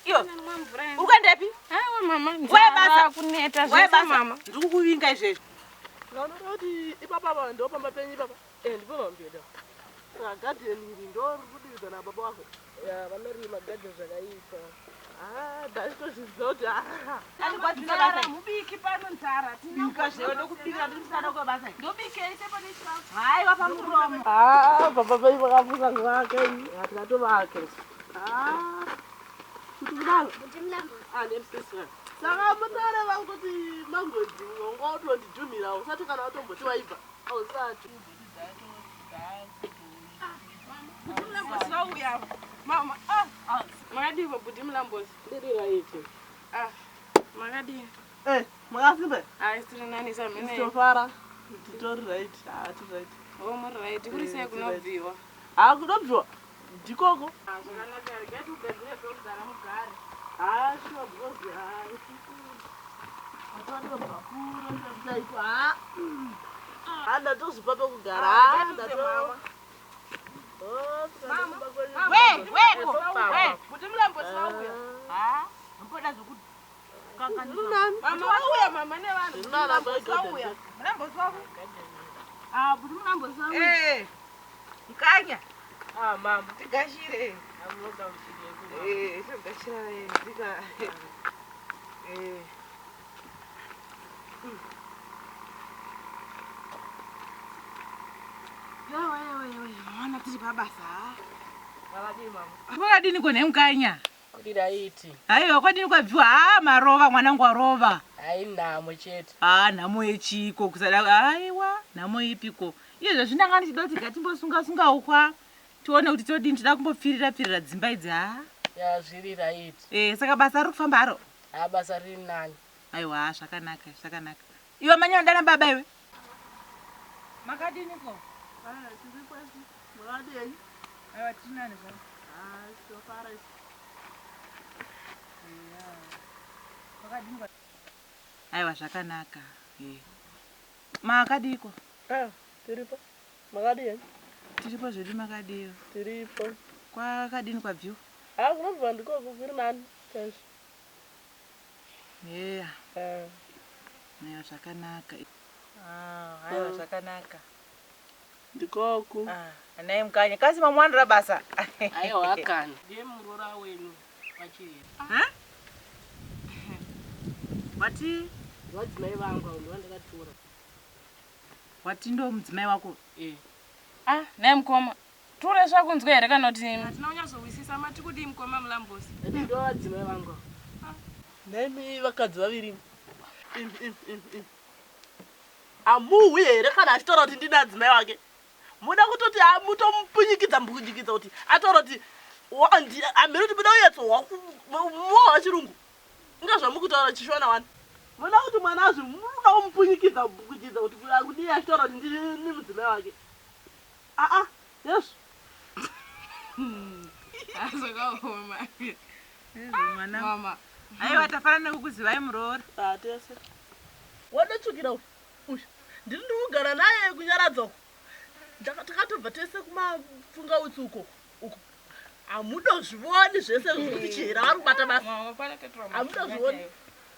Iyo. Uri kuendepi? Aiwa mama, Nguva yebasa. nzara kuneta Nguva zvese yebasa. mama. Ndiri kukuvinga izvezvi. Unoona kuti ipapa apa ndo pamba penyu ipapa? Eh, ndipo pambeda. Saka garden iri ndo riri kudiridza nababa wako. Ya, vanorima garden zvakaipa. Ah, ndachitozviziva kuti ah. Andikwadzisa basa. Mubiki pano nzara. Bika zvewe ndokubika ndiri kwebasa. Ndobikei sepane chikafu. Haiwa pamuromo. Ah, baba penyu vakapusa kuvaka imi. Tikatovaka. Ah. Kuti kudaro. Ah, nemsisira. Saka munoreva kuti mangozi wanga watondidhumira usati kana watomboti waibva. Ausati. Bhuti Mulambosi vauya. Mama, ah. Makadii bhuti Mulambosi? Ndiri right. Ah, makadii? Eh, makasimba? Ai, tiri nani samene. Tofara. Titori right. Ah, tiri right. Oh, muri right. Kuri sei Eh, tiri right. kunobviwa? Ah, kunobviwa. Ndikoko. Ah, zvakanaka. Regai tigadzire pekugara mugare. Ah, sure because ah, isusu atinobva kure taiko. Ah. Ah, ndatozvipa pekugara. Ah, ndato. Oh, Mama. saka We, weko. We. Bhuti Mulambosi vauya. Ah, mboda zvokukanganisa. Mama vauya mama nevanhu. Zviri nani Mulambosi amai vauya. Mulambosi wako? Ah, bhuti Mulambosi vauya. Eh. Mukanya. Ah, mama. Tigashire. Amunogamuchirei. Eh, togashira ndika. Eh. Yawa yawa yawa, mwana tiri pabasa. Makadii mama? Kwakadini kone mukanya? Kuri right. Aiwa kwadini kwabviwa? Ah, marova mwanangu warova. Hai nhamo chete. Ah, nhamo yechiko kusada aiwa, nhamo ipiko. Iye zvazvindanga ndichida kuti ngatimbosunga sunga ukwa. Tione kuti todini toda kumbopfirira pfirira dzimba idzi ha. Ya zviri right. Eh, saka basa riri kufamba haro. Ah, basa riri nani. Aiwa, zvakanaka, zvakanaka. Iwe manya ndana baba iwe. Makadiniko? Ah, tiri pasi. Makadii? Aiwa tiri nani zvavo. Ah, tofara isu. Makadini kwa- Aiwa zvakanaka. Eh. Makadiko? Ah, tiripo. Makadii? Tiripo zvedu makadiyo. Tiripo. Kwakadini kwabviwa? Ah, kunobviwa ndikoko kuri nani chaizvo. Yeah. Ah. Aiwa zvakanaka. Ah, aiwa zvakanaka. Ndikoku. Ah, anai mukanya kasi mamwanira basa. Aiwa kana. Ndiye muroora wenyu wachirera. Ha? Wati Vadzimai vangu avo ndovandakatora. wati ndo mudzimai wako. Eh. Ah, naye mukoma. Ture zvakunzwa here kana kuti hatina kunyatsowisisa mati kudii mukoma Mulambosi? Ende ndo vadzimai vangu avo. Nemi vakadzi vaviri. Im im im im. Amuhwi here kana achitaura kuti ndine adzimai wake? Muda kutoti mutomupunyikidza mbunyikidza kuti ataura kuti hamhiri kuti muda kunyatsohwa muhwa chirungu. Inga zvamukutaura chishona wani. Muda kuti mwana azvi muda kumupunyikidza mbunyikidza kuti akudii achitaura kuti ndini mudzimai wake. Ah ah, yes. Ah, zvakaoma. Mwana. Mama. Aiwa tafanana nekukuzivai muroora. Ah, tese. Wadotsvukira uyu. Uyu. Ndiri ndikugara naye kunyaradza uko. Takatobva tese kumapfunga utsi uko. Uko. Hamudozvioni zvese zvekuti chihera vari kubata basa. Mama panototora Hamudozvioni.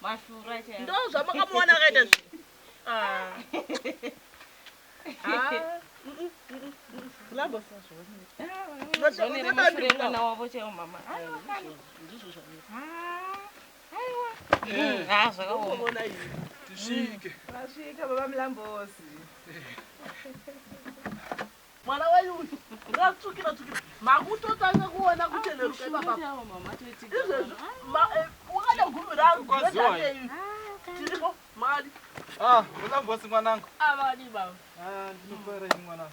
mashura chaiwo. Ndo zvamakamuona akaita izvi. Ah. Ah. Lambo. Zvonere mashure mwana wavo chaiwo mama. Aiwa kana. Ndizvo zvamira. Ah, aiwa. Ah, zvakaoma. Unoona iyi. Tisvike. Vasvika baba Mulambosi. Mwana wenyu uyu. Ngatsvukira tsvukira. Makutotanga kuona kucheneruka ipapa. Chaiwo mama toiti. Izvezvi wakada gumira Kwaziwa. tiripo mali Ah, Mulambosi mwanangu. avadi baba Ah, ndinofara ini mwanangu.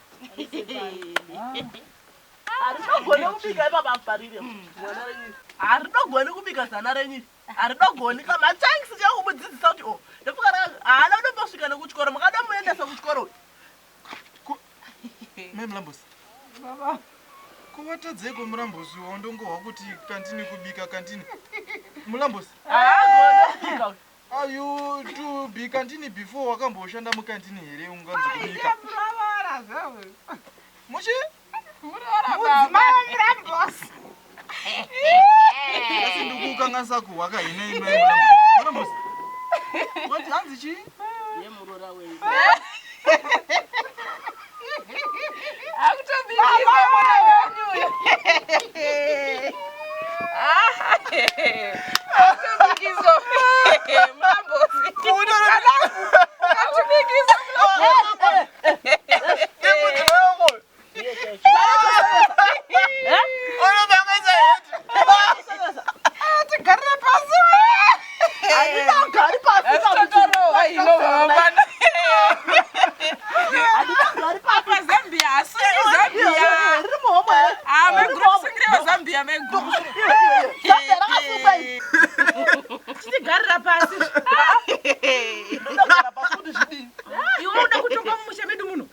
harinogoni kubika ipapa parire mwana renyu harinogoni kubika zana renyu harinogoni kamachanks chakumudzidzisa kuti o ndofuka haana kutombosvika nekuchikoro makada muendesa kuchikoro Mai Mulambosi. Baba. Kuvatadzeiko Mulambosi wandongohwa kuti kandini kubika kandini. Mulambosi. haagoni kubika uyu. Are you to be kandini before wakamboshanda mukandini here unganzi kubika? Muroora zvavo. Muchi? Muroora baba. Mudzimai waMulambosi. Asi ndikukanganisa kuhwaka hine imwe. Mulambosi. Wati hanzi chii? Yemurora wenyu. Akutobikisa mwana wenyu uyu. Akutobikiswa. Mulambosi. Akutobikiswa. Tigarire pasi. Handingagari pasi. Asitotorowa ino mama. Handingagari pasi. Apa Zambia, asungi Zambia. Riri muhomwe here? Ah, maiguru kusungirewo Zambia maiguru. Zambia rakasungwa iri. Tigarira pasi. Ndinogara pasi kuti zvidii? Iwe unoda kutonga mumusha medu muno.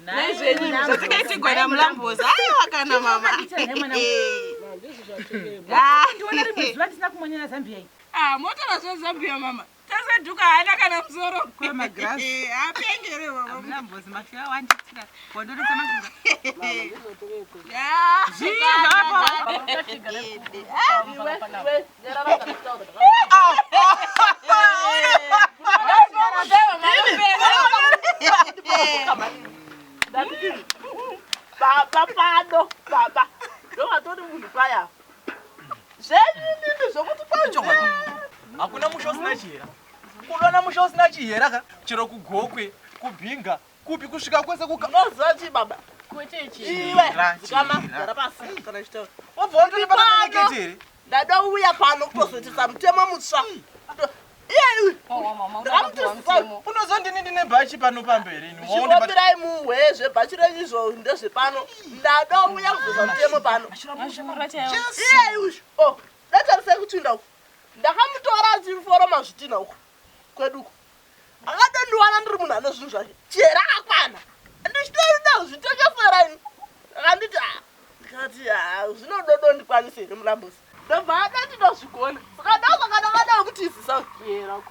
Naizvenyu zvatakaitigwa naMulambozi. Aiwa kana mama. Ndiona rimwe zuva ndisina kumonyera Zambia iyi. Ah, motora zveZambia mama. Tasedhuka haana kana musoro. Kwa magirazi. Apengere mama. Mulambozi mashura wanditira. Wandonetsa mashura. Ah, Zvii zvavapo? Iwe, iwe, nyarara kana kutaura. Ndati baba pano, baba. Ndovatori munhu paya. Zvenyu zvokuti Chokwadi. Hakuna musha usina chihera. Unoona musha usina chihera ka? Chero kugokwe, kubhinga, kupi kusvika kwese kuka. Unoziva chii baba? Kwete chii. Iwe, Chihera, dzikama, chihera. gara pasi kana chitaura. Wabva wandori Pano. panekete here? Ndadouya pano kutozoitisa mutemo mutsva. Iye uyu, ndakamuti Unoziva ndini ndine bhachi pano pamberi ini. Waundibata- chiombirai muhwe zvebhachi renyu izvo ndezvepano. Ndadouya kuzoisa mutemo pano. Mashura chaiwo. Iye uyu, oh, datarisai kutsvinda uku. Ndakamutora achiforoma zvitinha uku kwedu uku. Akadondiwana ndiri munhu ane zvinhu zvake. Chihera akakwana. Ndichitoda kuzvitengesera ini. Akanditi ah, ndikati ah, zvinododo ndikwanise here Mulambosi. Ndobva adati ndozvigona. Saka ndosaka ndakada kutizisa.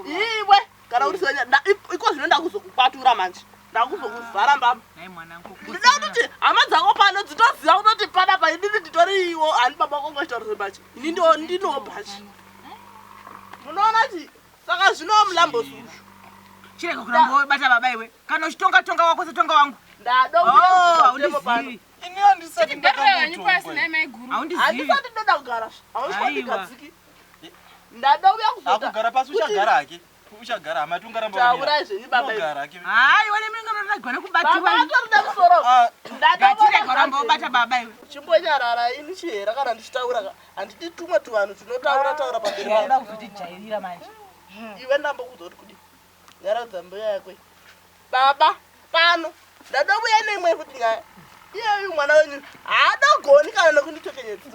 Iwe kana kuti senya iko zvino ndakuzokukwatura manje. Ndakuzokuvhara mbama. Nhai mwanangu. Ndinoda kutoti hama dzako pano dzitoziva kutoti panapa inini nditori iwo hani baba vangu vachitaura zvebhachi. Ini ndinowo bhachi. Munoona chi saka zvino Mulambosi uyu. Chirega kuramba wobata baba iwe. Kana uchitonga tonga wako setonga wangu. Ndada Oh, kuuya mutemo pano. haundizivi. Ini handisati Tigarire hanyu pasi ndakamutongwa. nhai maiguru. Haundizivi. Handisati ndoda kugara. Aiwa. Hausvikagadziki. Ndada kuuya kuzoita. Akugara pasi uchagara hake. Uchagara hama tungaramba wakamira. Taurai zvenyu baba iwe. Unogara hake. Hai, wale minga mnatagona kubatiwa. Baba atorida musoro. Ah, Ndada Ngatirega kuramba wobata baba iwe. Chimbonyarara ini chihera kana ndichitaura ka. Handidi tumwe tuvanhu tunotaura taura pamberi pangu. Unoda kuzotijairira manje. Iwe ndambokuudza kuti kudii. Nyaradza mbuya yako iyi. Baba pano ndadouya neimwe futi nyaya. Iyeyu mwana wenyu haadogoni kana nekunditekenyedza.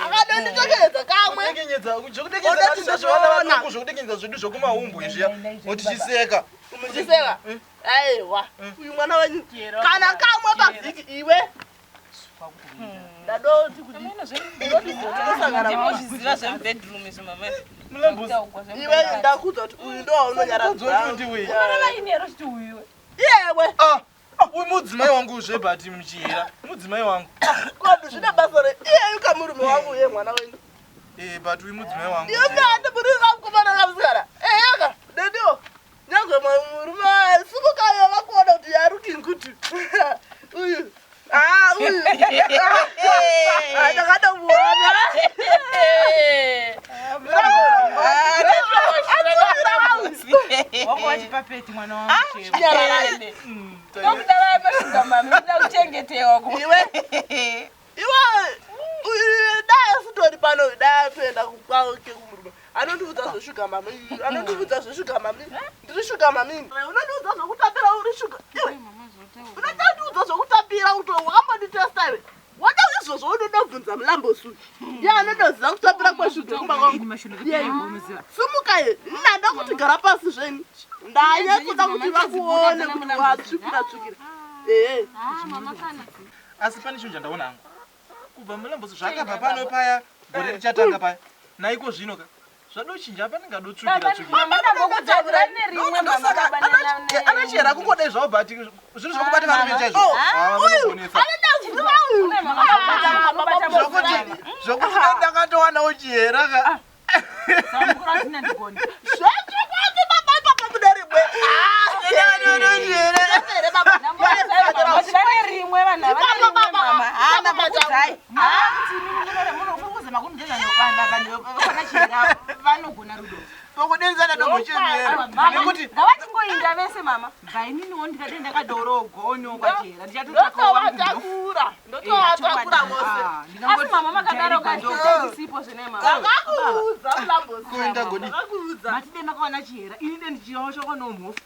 Akadonditekenyedza kamwe. Kudekenyedza, Odati zvekudekenyedza ndozviona. zvevana vaduku, zvekudekenyedza zvedu zvekumahumbwe izviya. Utichiseka. Muchiseka. Aiwa. Uyu mwana wenyu kana kamwe pavhiki iwe. Ndadoti kudii. Ndinotosangana Ndimozviziva zvemubedroom izvi mama. Mulambosi. Iwe ndakuudza kuti uyu ndo waunonyaradza. Mukadzi wacho ndiwe. Unoreva ini here uchiti uyu? Iyewe. Ah, uyu mudzimai wangu zvebhati muchihera. Mudzimai wangu. Kodwa zvine basa re iyeyu kamurume wangu uye mwana wenyu. Eh, but uyu mudzimai wangu. Iwe mwana muri kamukomana kamusikana. Eyaka neniwo. Nyangwe murume simukayo vakuona kuti you are looking good. Uyu. Ah, uyu. Ah, ndakatomuona. Wanga wachipapeti mwana wangu. Shema. Nyarara. Ndokuda vaya mami, ndoda kuchengetewa ku. Iwe. Iwe. Uyu dai asitori pano dai atoenda kwake kumurume. Anondiudza zveshuga mami. Anondiudza zveshuga mami. Ndiri shuga mami. Unondiudza zvekutapira uri shuga. Iwe. Unondiudza zvekutapira kuti wakambonditesta iwe. Wada izvozvo unodobvunza Mulambosi uyu. Ndiye anodoziva kutapira kweshuga kumba kwangu. Ini mashura kuti unoziva. Simuka iwe. Ndada kuti gara pasi zvenyu. Ndanyatsoda kuti vakuone kuti watsvukira tsvukira. Ehe. Asi pane chinhu chandaona hangu. Kubva Mulambosi zvakabva pano paya, gore richatanga paya. Naiko zvino ka. Zvadochinja panenge adotsvukira tsvukira. Mama ndambokudzadzira nerimwe mama baba Anoti Ana chihera kungodai zvavo, but zvinhu zvokubata varume chaizvo. Oh, Ah, uyu vanogonesa. anodaziva uyu. Ah, baba. Zvokuti dai ndakatowanawo chihera ka. Saka mukuru asina ndigoni. Zvechokwadi baba, ipapa mune rimwe. Ndakatowana chihera. Here baba. Vati vane rimwe, vanhu havane Ipapo rimwe baba, mama. Hana baba. makudzai. Kuti muri kuzama kundiudza vanhu vekwana Chihera vanogona rudo. Pakudenzana dombochemera. Nekuti Ngavatingoinda vese mama. Bvaininiwo ndikadai ndakadoro gono kwaChihera ndichatotsvakawo wangu ndo. Ndotovatakura, ndotovatakura vose. Asi mama makadaro kandisipo zvine mama. Ndakakuudza mulambosi. Kuenda godi. Ndakakuudza. Matide makawana Chihera, ini de ndichioshokono mhofu.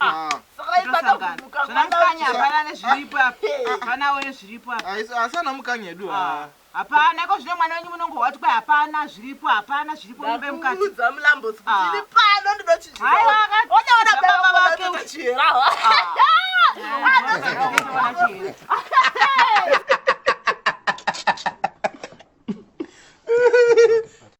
Ah. Saka Tosangana. ipapo Zvana Mukanya hapana nezviripo apa. Hapanawo nezviripo apa. Asana Mukanya edu. Ah, hapana iko zvino mwana wenyu munongohwati kwai hapana zviripo, hapana zviripo mumbe mukati. Ndakuudza mulambosi kuti Ah. ndiri pano ndinochinjisa. Haiwa, Odaona.